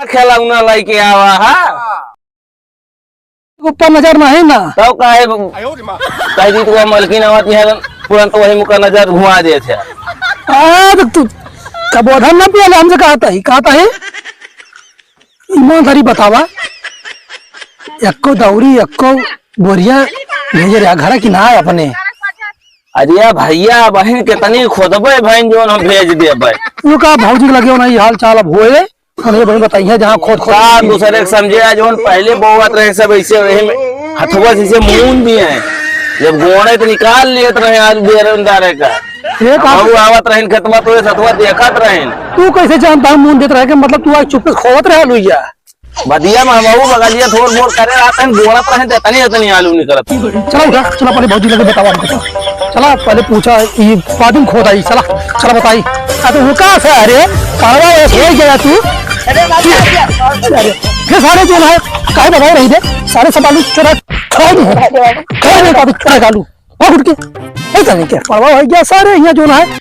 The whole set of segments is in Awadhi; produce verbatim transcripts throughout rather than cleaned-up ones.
खिलौना लइके आवा हा। ऊपर नजर नहीं ना। तब काहे ब-, कह दी तो मलकिन आवत है, तुरंत वही मुका नजर घुमा देत है। आ, तो तू कबोधन ना पिया हमसे कहत ही, कहत ही। ईमानदारी बतावा, एक्को दौरी, एक्को बोरिया भेजे रहा घर कि ना अपने? अरे भैया, बहिन कितनी खोदबे बहिन, जोन हम भेज देबे। तू का भौजी के लगे हो ना, ये हाल चाल अब होए, अरे बहिन बताइए, जहाँ खोद खोद का दूसरे के समझे, आज जोन पहले बोवत रहे सब ऐसे, वही में हथवा से ऐसे मून दिए हैं। जब गोड़े तो निकाल लेत रहे आज बेरंदारे का। ये का हम आवत रहन खेतवा तो ये सतवा देखत रहन। तू कैसे जानता है मून देत रहे के? मतलब तू आज चुप्पे से खोदत रहे लुइया? बदिया में हमहू बगलिया थोर मोर करे रहत हन, गोड़त रहन त एतनी एतनी आलू निकरत। चला उठा, चला पहले भौजी लगे बतावा हमको। चला पहले पूछा, ई बादुम खोद आई, चला, चला बताई। आ तो वो का से अरे, पारवा ये हो गया तू। अरे बाबा, अरे, ये सारे जो है, काहे बताए रही दे, सारे सब आलू चुरा खाए नहीं है। खाए नहीं बाबू, चुरा आलू। भाग उठ के। ऐसा नहीं क्या? पारवा हो गया सारे, यहाँ जो है।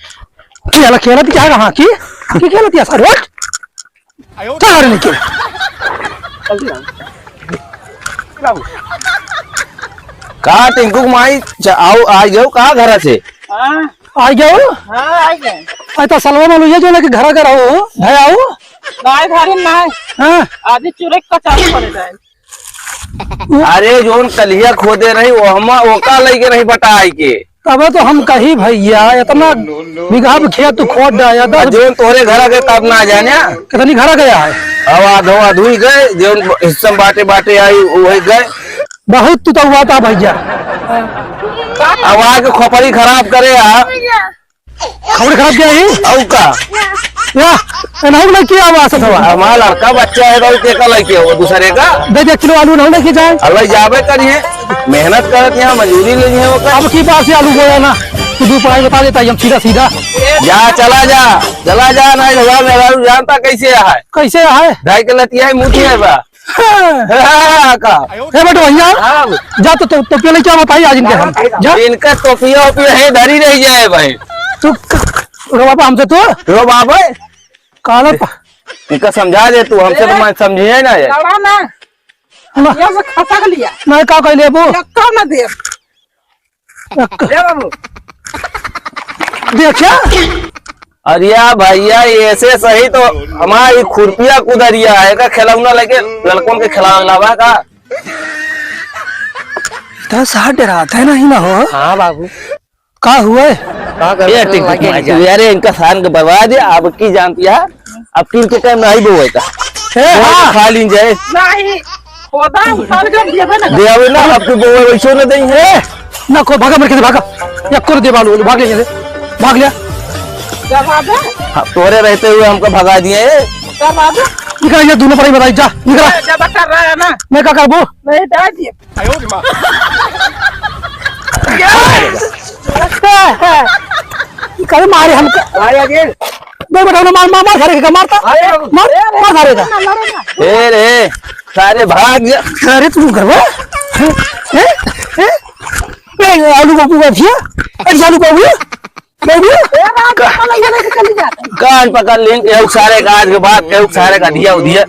खेला, खेला भी क्या रहा की? की खेला दिया सारे, उठ। चल, अरे निकल। का टिंकू के माई, च-, आओ, आ गयो का घर से? हाँ। आ गयो? हाँ, आ गए। अरे तो सलवा मालू ये जो ना कि घर घर हो, भाई आओ। नाय, घर में नाय। हाँ। आधी चुरे का चालू करे जाए। अरे जोन कलिया खोदे रही, वो हम ओका लइके रही बटाई के। तबे तो हम कही भैया, इतना बीघा में खेत तू खोद डाया, आ दस जोन तोहरे घर के तब ना जाने। कितनी घर गया है? अब आधो आधुई गए, जोन हिस्सा में बाटे बाटे आई, वही गए। बहुत तू तो हुआ था भैया। अब आके खोपड़ी खराब करे आ। खोपड़ी खराब क्या है? और का? या, ए, नहीं, नहीं किया हुआ से थवा। हमारा लड़का बच्चा है, तो के का लइके हो, दूसरे का? दे दे किलो आलू नहीं लेके जाए। अल्लाह जाबे करिए, मेहनत करत यहाँ, मजूरी ले लिए हो का? अब की बात से आलू बोया ना, तू दो पढ़ाई बता देता है, हम सीधा सीधा। जा, चला जा, चला जा, ना भगवान मेरा जानता कैसे है? कैसे है? ढाई के लतिया है, मुठी है बा। हाँ। हाँ, का? ए बेटो भैया, हाँ। जा तो, तो, टोपिया लेके आ, बताइए आज इनके हम। जा। इनका टोपिया ओपिया है, धरी रह जाए भाई। तू क-, रो बाबा हमसे तू। रो बाबा। काला प- इनका समझा दे तू, हमसे तो ए, मैं समझे ही ना है। लड़ा ना। ना। ये से खसक लिया। मैं का कहले अबू? यक्का ना दे। यक्का। ले बाबू। देखा? अरे या भैया, ऐसे सही तो हमारी खुरपिया कुदरिया है का? खिलौना लेके लड़कों के खिलावे लावा का? तो साथ डराता है नहीं ना हो? हाँ बाबू। का हुआ है? का कर ए, टिक, टिक, लगे मार जा। यार, इनका सारन के बर्बाद है, अब की जानती है, अब की इनके टाइम नहीं बोए का। ए, वो हाँ। खा लीन जाए। नहीं, खोदा उतार के दिए ना। दे आवे ना, अब की बोए वैसो न देई है। ना को भागा, मर के भागा। या कर दे बालू, भाग ले, भाग ले। जब आ जा। हाँ, तोरे रहते हुए हमको भगा दिए। जब आ जा। निकल ये दोनों पर ही बताई, जा, निकल। ज्यादा कर रहा है ना। मैं क्या करबो? नहीं, डाल दिए। करे मारे हमका। मारे आगे। दे बेटा, उन्हें मार, मार, मार, सारे का मारता। अरे बाबू। मार, मार, सारे का। ए रे, सारे भाग जा। अरे, तू करवा? हैं? हैं? हैं? ए, आलू बाबू का थिया? ए, आलू बाबू? बाबू? ए, रात का-, को लइया लेके चली जाते हैं। कान पकड़ लेन, केहू सारे का आज के बाद, केहू सारे का दिया उदिया।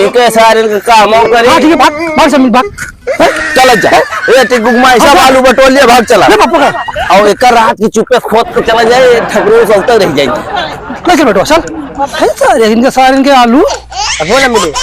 इनके सारे इनके काम और करे। हाँ, ठीक है, भाग, भाग, समीर, भाग। चल जा। ए, टिकू माई, सब आलू बटोर लिया, भाग चला। ले, पकड़। और एक रात की चुप्पे खोद के चला जाए, ठकरो से उतर रह जाएंगे। ले चल बेटवा, चल। है सारे इनके, सारे इनके आलू। अब वो ना मिले।